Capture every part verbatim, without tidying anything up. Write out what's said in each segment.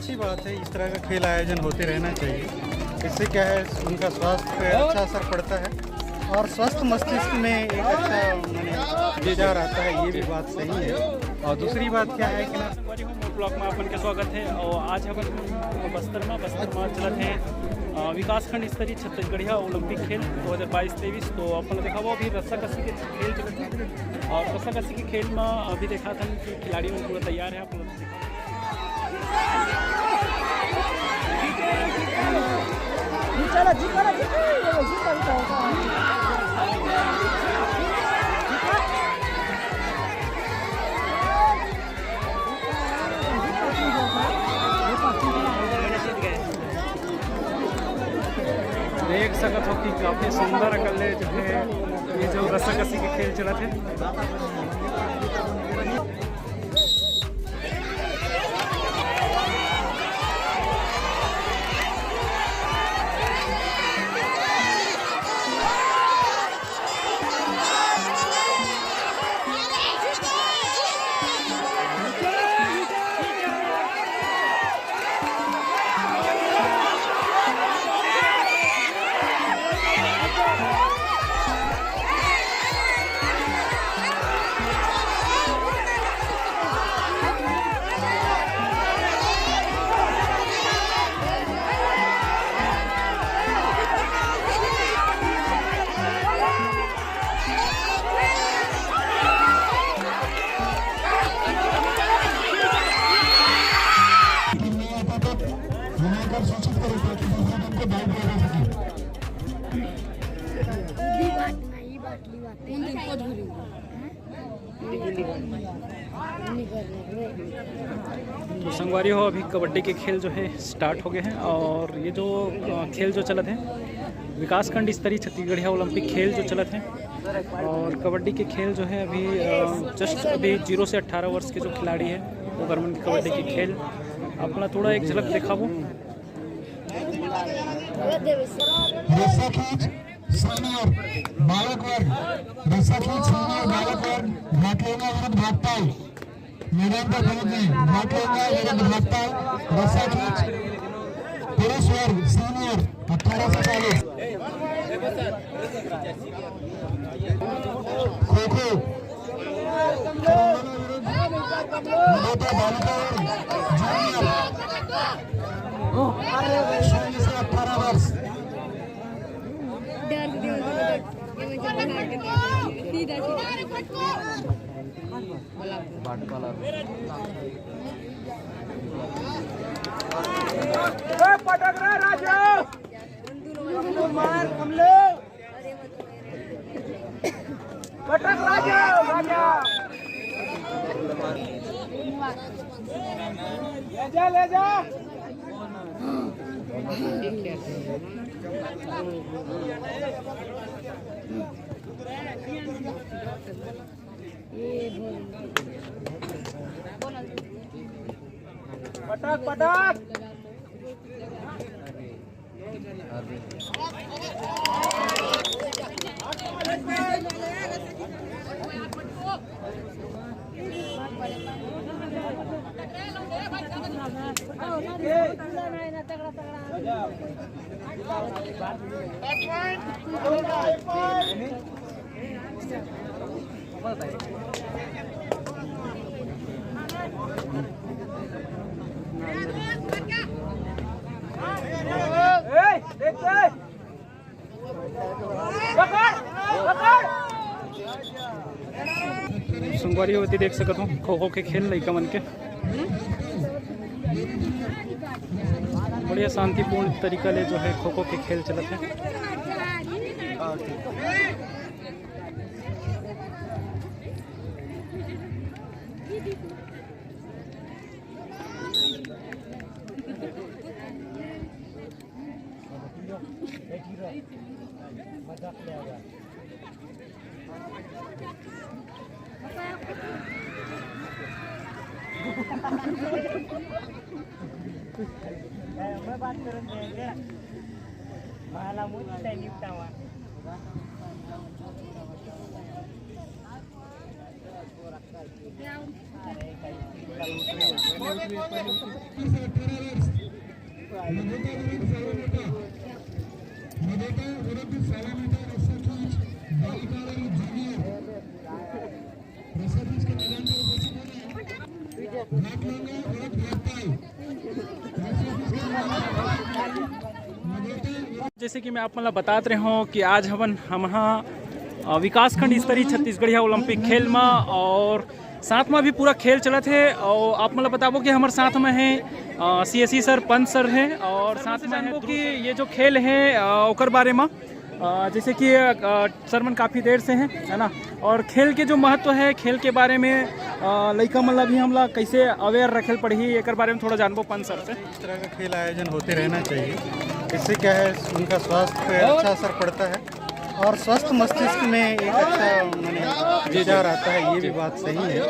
अच्छी बात है, इस तरह का खेल आयोजन होते रहना चाहिए। इससे क्या है, उनका स्वास्थ्य पे अच्छा असर पड़ता है और स्वस्थ मस्तिष्क में एक अच्छा, माने, विचार आता है। ये भी बात सही है। और दूसरी बात क्या है कि ना, संगवारी हो, मोर vlog में आप मन के स्वागत है। और आज हम बस्तर में, बस्तर में चलत हैं, अ, विकासखंड स्तरीय छत्तीसगढ़िया ओलंपिक खेल दो हज़ार बाईस तेईस। तो अपन देखा वो अभी रस्सा कस्सी के खेल चलत है और रस्सा कस्सी के खेल में अभी देखा था कि खिलाड़ी मन पूरा तैयार है। आप लोग देख सकत हो कि काफी सुंदर अकल ले जो है, ये जो रस्सा कस्सी के खेल चलत है। तो संगवारी हो, अभी कबड्डी के खेल जो है स्टार्ट हो गए हैं और ये जो, अ, खेल जो चलत है, विकासखंड स्तरीय छत्तीसगढ़िया ओलंपिक खेल जो चलत है और कबड्डी के खेल जो है अभी, अ, जस्ट अभी ज़ीरो से अठारह वर्ष के जो खिलाड़ी है वो गरमन के कबड्डी के खेल अपना थोड़ा एक झलक दिखाबो। रस्सा खींच सीनियर बालक वर्ग, रस्सा खींच सीनियर बालक वर्ग, भाटलेंगा विरुद्ध भागपाल, मैदान पर पहुंच गए। भाटलेंगा विरुद्ध भागपाल, रस्सा खींच पुरुष वर्ग सीनियर अठारह से चालीस। खो खो विजेता बालिका वर्ग जूनियर शून्य से अठारह वर्ष। सीधा सीधा। पटक रहा राजा। मार हमले। पटक राजा, राजा। ले जा, ले जा। पटक, पटक। संगवारी हो, एती देख सकत हो खो खो के खेल लइका मन के। बढ़िया शांतिपूर्ण तरीका ले जो है खो खो के खेल चलत है। मैं बात करन देंगे। माला मुझ टाइम निपटावा। से अठारह वर्ष, मधुता विरुद्ध सवा मीटर, मधुता विरुद्ध सवा मीटर रस्सा खींच, बालिका वर्ग जूनियर, रस्सा खींच के मैदान पर उपस्थित होना है। भाग लेंगे, बहुत भागता है। रस्सा खींच के मैदान पर मधुता विरुद्ध जैसे कि मैं आप मन ला बतात रहे हूँ कि आज हमन हम हा, अ, विकासखंड स्तरीय छत्तीसगढ़िया ओलंपिक खेल मा और साथ मा भी पूरा खेल चलत हे। और आप मन ला बताबो कि हमर साथ में हे सीएसई सर, पंच सर हे और साथ में हे कि ये जो खेल हे, अ, ओकर बारे में, अ, जैसे कि, अ, सर मन काफ़ी देर से हैं, है ना, और खेल के जो महत्व है, खेल के बारे में, अ, लइका मन ला भी हमला कैसे अवेयर रखे ल पड़ही, एकर बारे में थोड़ा जानबो पंच सर से। इस तरह का खेल आयोजन होते रहना चाहिए। इससे क्या है, उनका स्वास्थ्य पे अच्छा असर पड़ता है और स्वस्थ मस्तिष्क में एक अच्छा, माने, विचार आता है, ये भी बात सही है।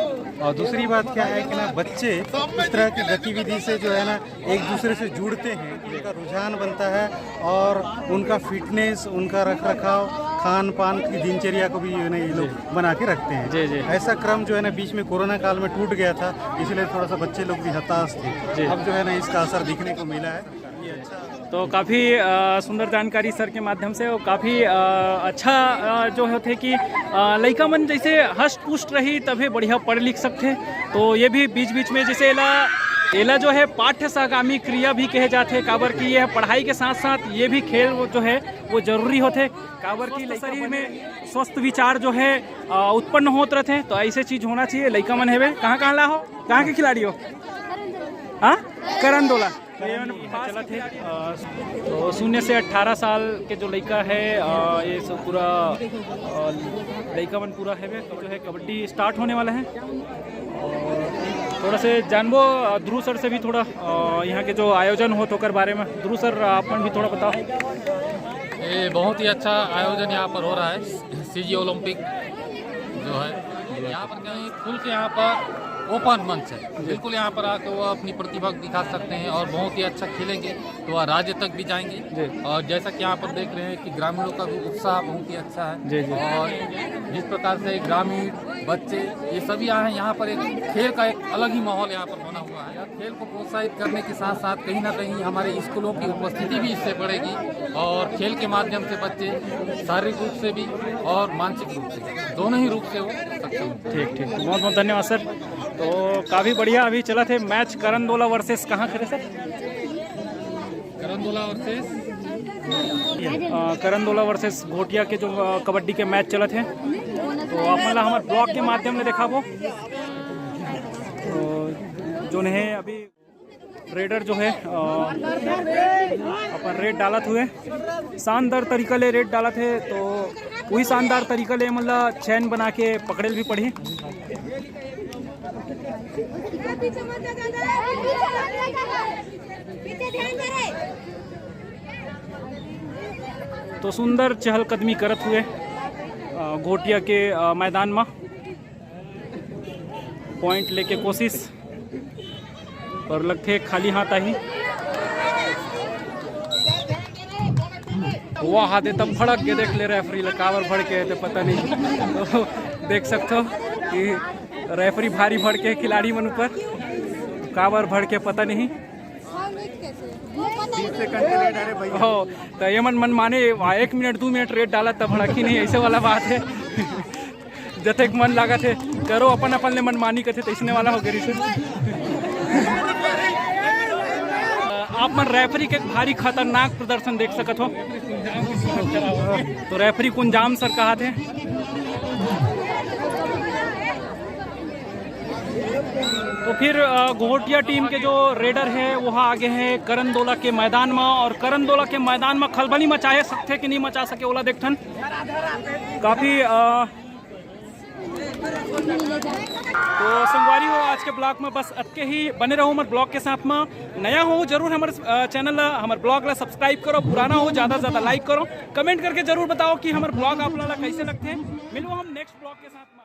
और दूसरी बात क्या है कि ना, बच्चे इस तरह की गतिविधि से जो है ना, एक दूसरे से जुड़ते हैं, उनका रुझान बनता है और उनका फिटनेस, उनका रख रखाव, खान पान की दिनचर्या को भी, ये ना, ये लोग बना के रखते हैं। जी, जी। ऐसा क्रम जो है ना, बीच में कोरोना काल में टूट गया था, इसलिए थोड़ा सा बच्चे लोग भी हताश थे। जी। अब जो है ना, इसका असर दिखने को मिला है। ये अच्छा तो काफ़ी, अ, सुंदर जानकारी सर के माध्यम से, और काफ़ी, अ, अच्छा, अ, जो होथे कि, अ, लइका मन जैसे हष्ट पुष्ट रही, तभे बढ़िया पढ़ लिख सकथे। तो ये भी बीच बीच में जैसे एला, एला जो है पाठ्य सहगामी क्रिया भी कहे जाथे, काबर कि ये पढ़ाई के साथ साथ ये भी खेल वो जो है वो जरूरी होथे, काबर कि स्वस्थ शरीर में स्वस्थ विचार जो है, अ, उत्पन्न होत रहथे। तो ऐसे चीज होना चाहिए। लइका मन हेवे, कहाँ कहाँ ला हो, कहाँ के खिलाड़ी हो? हाँ, करंदोला। तो ये मन पास चलत हे, अ, तो शून्य से अठारह साल के जो लइका है, अ, ये सब पूरा, अ, लइका मन पूरा हेवे, तो जो है कबड्डी स्टार्ट होने वाला है। और थोड़ा से जानबो, अ, ध्रुव सर से भी थोड़ा, अ, यहाँ के जो आयोजन होत ओकर बारे में। ध्रुव सर, आप मन भी थोड़ा बताओ। ये बहुत ही अच्छा आयोजन यहाँ पर हो रहा है, सीजी ओलंपिक जो है, यहाँ पर क्या है, खुल के यहाँ पर ओपन मंच है, बिल्कुल यहाँ पर आके वो अपनी प्रतिभा दिखा सकते हैं और बहुत ही अच्छा खेलेंगे तो वह राज्य तक भी जाएंगे। जी। और जैसा कि यहाँ पर देख रहे हैं कि ग्रामीणों का भी उत्साह बहुत ही अच्छा है। जी, जी। और जिस प्रकार से ग्रामीण बच्चे ये सभी आए हैं, यहाँ पर एक खेल का एक अलग ही माहौल यहाँ पर बना हुआ है। खेल को प्रोत्साहित करने के साथ साथ कहीं ना कहीं हमारे स्कूलों की उपस्थिति भी इससे बढ़ेगी और खेल के माध्यम से बच्चे शारीरिक रूप से भी और मानसिक रूप से, दोनों ही रूप से वो सक्षम होंगे। ठीक, ठीक, बहुत बहुत धन्यवाद सर। तो काफ़ी बढ़िया अभी चलत हे मैच, करंदोला वर्सेस कहाँ करे सर? करंदोला वर्सेस अ, करंदोला वर्सेस घोटिया के जो, अ, कबड्डी के मैच चलत हे, तो आप मन ला हमर ब्लॉग के माध्यम ले देखाबो। तो जोन हे अभी रेडर जो है, अ, अपन रेड डालत हुए, शानदार तरीका ले रेड डालत हे, तो वही शानदार तरीका ले मतलब चैन बना के पकड़े ल भी पड़ही। तो सुंदर चहलकदमी करत हुए, अ, घोटिया के, अ, मैदान में पॉइंट लेके कोशिश, पर लगथे खाली हाथ आही। वाह, दे तब भड़क के देख ले रेफरी ला, काबर भड़के हे ते पता नहीं। तो देख सकथो कि रेफरी भारी भड़के खिलाड़ी मन ऊपर, काबर भड़के पता नहीं। हो, तो ये मन, मन माने, एक मिनट, दू मिनट रेड डालत तब भड़की नहीं, ऐसे वाला बात है। जतेक मन लागत हे, करो अपन अपन ले मनमानी कथे, तइसने वाला हो गे रिहिस। आप मन रेफरी के भारी खतरनाक प्रदर्शन देख सकत हो। तो रेफरी कुंजाम सर कहाथे। तो फिर, अ, घोटिया टीम के जो रेडर है, वो आगे है करंदोला के मैदान में, और करंदोला के मैदान में खलबली मचाए सकथे कि नहीं मचा सके, ओला देखथन। काफ़ी, अ, तो संगवारी हो, आज के ब्लॉग में बस अतके ही। बने रहो हमर ब्लॉग के साथ में। नया हो जरूर हमर, अ, चैनल ला, हमर ब्लॉग ला सब्सक्राइब करो, पुराना हो ज़्यादा से ज़्यादा लाइक करो, कमेंट करके जरूर बताओ कि हमर ब्लॉग आप ला कैसे लगथे। मिलबो हम नेक्स्ट ब्लॉग के साथ में।